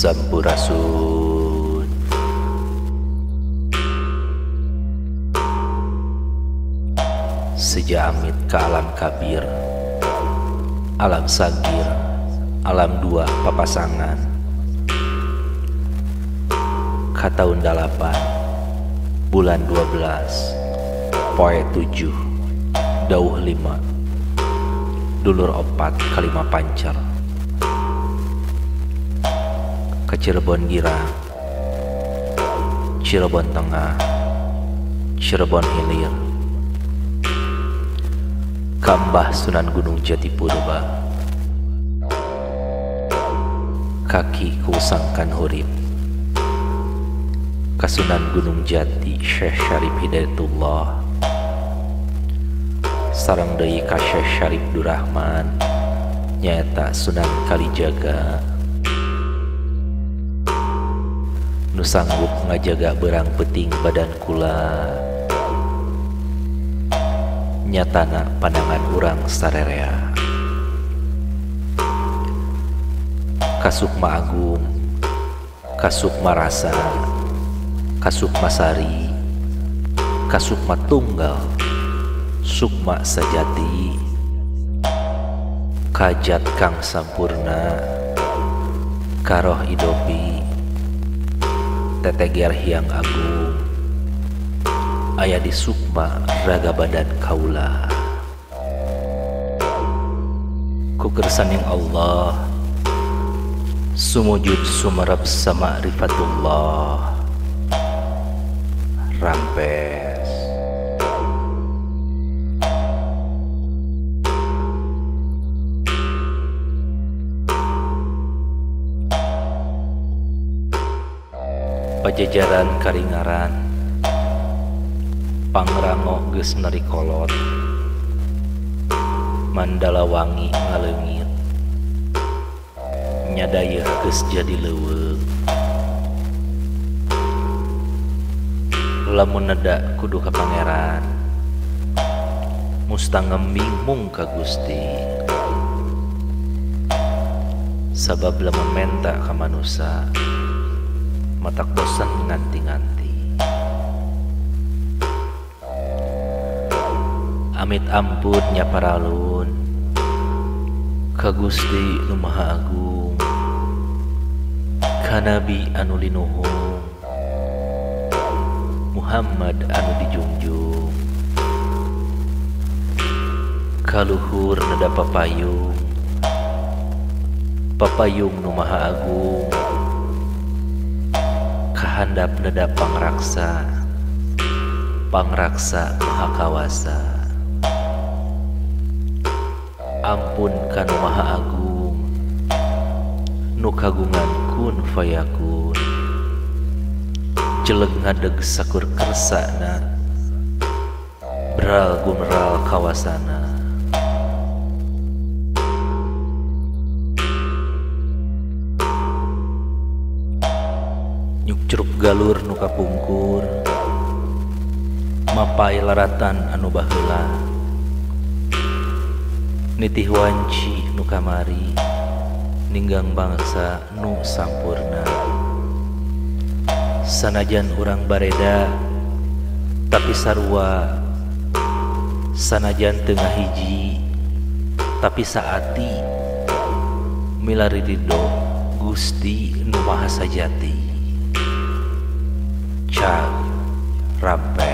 Sampurasun. Seja amit ke alam kabir, alam sagir, alam dua papasangan. Ka taun 8, bulan 12, poe 7, dauh 5, dulur 4 kalima pancer. Ke Cirebon Girang, Cirebon Tengah, Cirebon Hilir, Kambah Sunan Gunung Jati Purba, kaki kusangkan hurip, Kasunan Gunung Jati Syekh Syarif Hidayatullah, sareng deui ka Syekh Syarif Durrahman, nyaeta Sunan Kalijaga, nu sanggup ngajaga berang peting badan kula, nyatana pandangan urang sarerea. Kasukma Agung, Kasukma Rasa, Kasukma Sari, Kasukma Tunggal, Sukma Sajati, Kajat Kang Sampurna, Karoh Idopi, Teteger Hyang Agung, aya di sukma raga badan kaula. Ku kersaning Allah, sumujud sumerep sama rifatullah. Rampes. Pajajaran karingaran, pangrango geus neri kolot, Mandala wangi ngaleungit, nyadayeuh geus jadi leuweung. Lamun neda kudu ka pangeran, mustang ngembing mung ka Gusti. Sabab lamun menta ka manusa, matak bosan nganti-nganti. Amit ampun nya paralun ka Gusti nu Maha Agung, ka Nabi anu linuhung, Muhammad anu dijungjung, ka luhur neda papayung, papayung nu Maha Agung, kahandap neda pangraksa, pangraksa maha kawasa. Ampun ka nu Maha Agung, nu kagungan kun fayakun, jeleg ngadeg sakur kersana, bral gumral kawasana. Nyukcruk galur nu kapungkur, mapai laratan anu baheula, nitih wanci nu kamari, ninggang bangsa nu sampurna. Sanajan urang bareda tapi sarua, sanajan teu ngahiji tapi saati, milari ridho Gusti nu Maha Sajati. Cag rampes.